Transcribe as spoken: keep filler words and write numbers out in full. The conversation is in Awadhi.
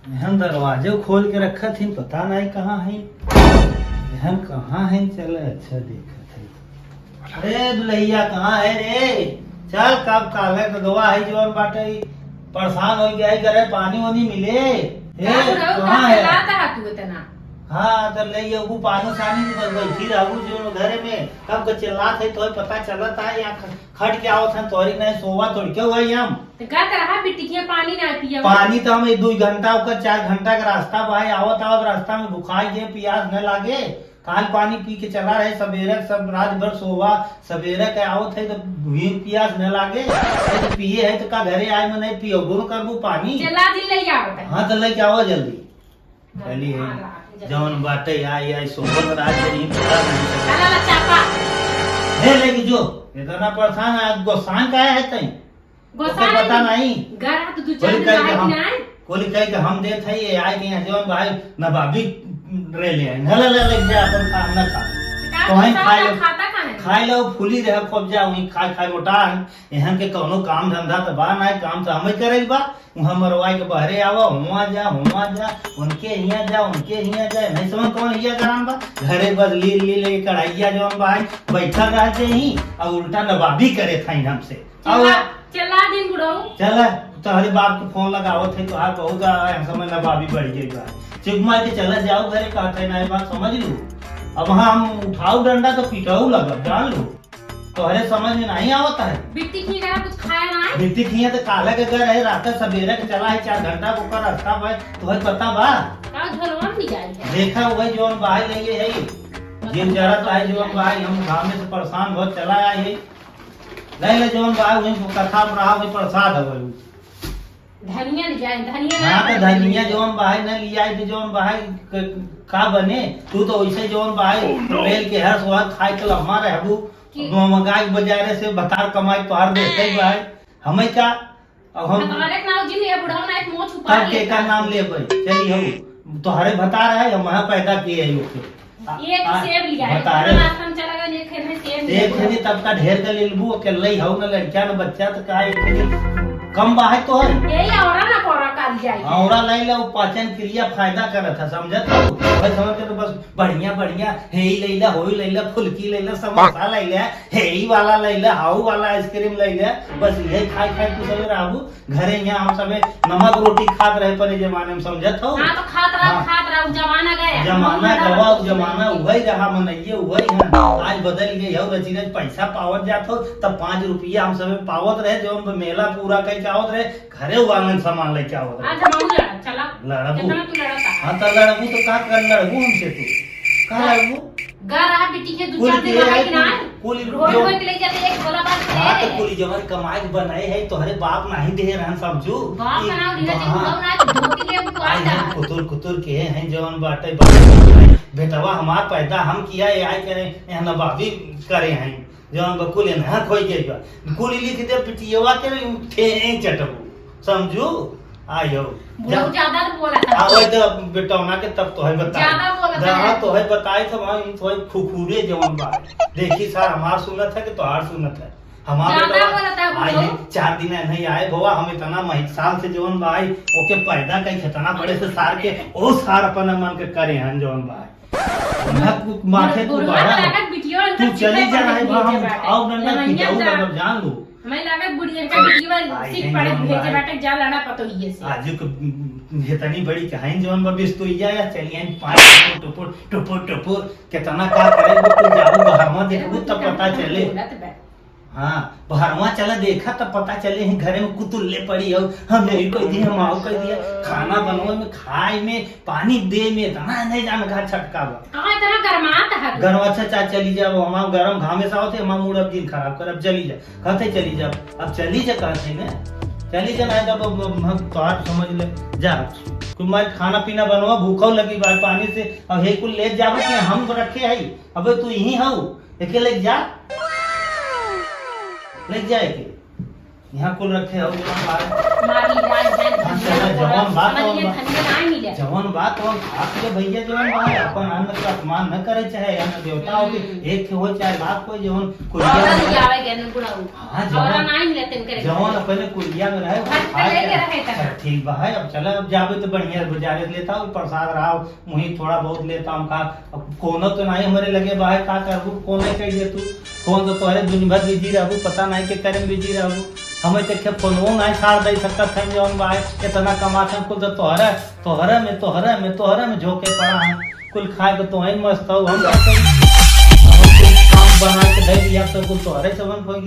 एहन दरवाजो खोल के रखत ही, पता नहीं कहाँ है। एहन कहाँ है, चल अच्छा देखत है। अरे दुलहिया, कहाँ है रे? चल, कब काले का गवा है जवन बाटे, परेशान हो गया है, करे पानी वानी मिले। ए, का बुढ़ऊ, कहाँ का है? चिल्लात है तू इतना? हाँ, तो ले ये वो पानी सानी की बस बैठी रहू जो घरे में, कब का चिल्लात है तो पता चलत है, या ख-, खट के आवत है तोरी नहीं सोवा तोड़ के हुआ हम। तो का तरह बिटिकिया पानी ना पिया? पानी तो हम एक दो घंटा ओकर, चार घंटा का रास्ता भाई, आवत आवत रास्ता में भुखाई गए, पियास न लागे। काल पानी पी के चला रहे, सबेरे सब रात भर सोवा, सबेरे के आवत है तो भूख पियास न लागे, नहीं तो पिए है तो का घरे आए में नहीं पियो, गुरु करबू पानी। चला दिन ले आवत है। हाँ तो लेके आवा जल्दी। चली है, हाँ, जल्दी। जौन बाटे आई, आई सोबत रात के ही पता नहीं चला। चला ला चापा। हे लेके जो, इतना परेशान है, आज गोसाई का है तई? गोसाई ओके पता नहीं। घर आ तो दू चार कोली दिन कहे कि रहा हम, कि नहीं? कोली कहे कि हम देत है, ये आए के यहाँ जौन भाई नवाबी रे ले आए। ना ले, ले, ले, जा अपन खा, ना खा। का तो वहीं गोसाई खाए का लो, खाता का है? खाए लो, फूली रहे, खूब जा, वहीं खाए, खाए मोटा है। यहाँ के कौनो काम धंधा तो बा ना, काम तो हमें करे बा। वहाँ मरवाई के बहरे आवा, हुआ जा, हुआ जा, उनके हियाँ जा, उनके हियाँ जा, नहीं समझ कौन हियाँ करान बा। घरे बस ली, ली, ले कढ़ाइया जौन बा, बैठल रह जाई और उल्टा नवाबी करे था हमसे। चला, और चला दिन बुढ़ऊ। चला, तोहरे बाप के फोन लगावत है, तोहार बहुत आ, हम समय नवाबी बढ़ गई बा। चुप मार के चला जाओ घरे, कहते ना, ये बात समझ लू। अब वहाँ हम उठाऊ डंडा तो पिटाऊ लगब, जान लू। तोहरे समझ में नहीं आवत है। बिट्टी खिया कुछ खाया ना है? बिट्टी खिया तो काला के घर है, रात सबेरे के चला है, चार घंटा के ऊपर रास्ता बा, तोहरे पता बा? का झोलवा में जाई है? देखा हुआ जौन बाहर ले ये है, जिन जरा ताई जौन बाहर, हम गाँव में से परेशान बहुत चला आए है। ले ले जौन बाहर, वही कथा में रहा, वही प्रसाद है वही। धनिया ले जाए, धनिया ना हाँ, तो खाए। धनिया जौन बाहर न लियाई, तो जौन बाहर क-, का बने? तू तो वैसे जौन बाहर Oh, no। रेल के हर स्वाद खाए के लम्हा रहबू। कि वो मंगाई बाजारे से, भतार कमाई तोहार देते ही बाहर। हमें का? अब हम भतारे के नाम जिन ये बुढ़ऊ ना एक मुँह छुपा तब के लेता। का नाम लेबै? चली हो, तोहरे भतार है, हम वहाँ पैदा किए हैं ओके। एक आ, सेब लिया है। बता रहे। इतना रात हम चला गए, एक खेत में सेब एक लिया। खेत तब का ढेर का ले लेबू, अकेले ही हऊ ना, लड़किया ना बच्चा, तो का एक खेत कम बाहे तो है। यही औरा ना कोरा काली जाए। औरा लाई ला, वो पाचन क्रिया फायदा करत है, समझत हो? भाई समझ के तो बस बढ़िया, बढ़िया, हेई लैला, होई लैला, फुलकी लैला, समोसा लैला, हेई वाला लैला, हाऊ वाला आइसक्रीम लैला, बस यही खाए खाए तू सब रहबू। घरे यहाँ हम सबे नमक रोटी खात रहे पहले जमाने में, समझत हो? हाँ, तो खात रहा, हाँ। खात रहा, उ जमाना गया। जमाना गवा, उ जमाना उहई रहा, मनइये उहई है। आज बदल गई हो, रची रच पैसा पावत जात हो, तब पाँच रुपया हम सबे पावत रहे, जौन मेला पूरा कई के आवत रहे, घरे वालन सामान लेके आवत रहे। आज हम लड़ा, चला। लड़बू? कितना तू लड़ा था? हाँ, तो लड़बू तो का कर लड़बू हमसे तू? का लड़बू? घर आ बिटिया दू कुल चार दिन के रहा है, कि ना? कुल, कुल रोड जो होए के ले जाते एक गोला बार हाँ, तो है। कुल जवन कमाई के बनाए है, तोहरे बाप नाही दे रहन समझू। बाप ई का नाम लिया, हाँ। बुढ़ऊ ना, तो धोती ले, तू आ आई जा। हैं, कुतुर, कुतुर के हैं, जवन बाटे, बाटे, बेटवा हमार पैदा हम किया, ये आए करे, यहाँ नवाबी करे हैं, जवन बा कुल यहाँ खोई गई बा। कुल लिख दे बिटियवा के, ठें चटबू, समझू? आयो। बुढ़ऊ जा। ज्यादा बोला था। हाँ, वही तो बेटौना के तब तोहे बताई। ज्यादा बोला था। हाँ, तोहे बताई तो वहाँ तोहे खुखुरे जवन बा। देखी सार, हमार सुनत है कि तोहार सुनत है? हमार ज्यादा बेटवा बोला था आई बुढ़ऊ। है, चार दिन नहीं आए, भवा, हम इतना मही-, साल से जवन बा आई, ओके पैदा कई, इतना बड़े से सार के, ओ सार अपन मन के करे हन जवन बा आई। ना कुछ माथे तू बुढ़ऊ बढ़ा। लागत बिटियो तू इनकर चली चिपे जा, पड़े आई बा, हम भेजे बाटे। आओ ना, ना, जवनिया पिटाऊ जा। लगब, जान लो। हमें लागत बुढ़िया का बिटियो आई सीख है पड़े जवन भेजे बा आई। बाटे, जा लड़ा पतोहिए से। आज के इतनी बड़ी कहानी जवन बा, बिस्तुइया या चलिए पाँच टुपुर, टुपुर, टुपुर, टुपुर, कितना का करे, वो कुछ जाऊ बहरवा देखबू तब पता चले। बोलत बा। हाँ, बहरवा चला देखा तब पता चले ही घरे में कुतुल्ले पड़ी हो, हम यही कह दिए, हम आओ कह दिए, खाना बनवे में, खाए में, पानी दे में, इतना नहीं जान का छटका बा। हाँ, इतना गरमात है। गरम, अच्छा, अच्छा, चली जाओ, हमार गरम घामे से आवत है, हमार मूड अब दिन खराब कर, अब चली जा। कहते चली जा, अब चली जा कहते ना, चली जा, नहीं तब अब, अब हम तोहार समझ ले, जा। तू मार खाना पीना बनवा, भूखो लगी बा पानी से, अब हे कुल ले जाबो कि हम रखे हई, अबे तू यहीं हऊ, एके ले जा, ले जा एके, यहाँ कुल रखे हऊ, जवन बात। मारी जान, जान, हाँ, धनिया चला, जवन बात, समझ जवन लिए, बात। धनिया ना मिले। जवन बात और खास के भैया जवन बा, अपन अन्न का अपमान न करे, चाहे अन्न देवता हो के हम्म। एक के हो चाहे लाख हो, जवन कुरिया और में जावे के न बुढ़ऊ। हाँ, और जवन, नाइन लेते न करे। जवन अपने कुरिया में रहे, वो भक्त खाए लेके के। रहे तना। अच्छा, ठीक बा है, अब चला, अब जाबे तो बढ़िया बाजारे लेता हूँ, प्रसाद रहा, मुही थोड़ा बहुत लेता हूँ का। अब कोनो तो नहीं हमारे लगे बा है, का करबू, फोन नहीं कह दे तू। फोन तो तोहरे दिन भर बिजी रहबू, पता नहीं के करे में बिजी रहबू। हमें देखे फोनवो नहीं सार दे सकत है, जौन बा है, इतना कमात है, कुल तो तोहरे, तोहरे में, तोहरे में, तोहरे में झोंके पड़ा है। कुल खाए के तो वहीं मस्त हो, हम का करी? हम कुल काम बना के दे दिया तो कुल तोहरे से बन हो गया।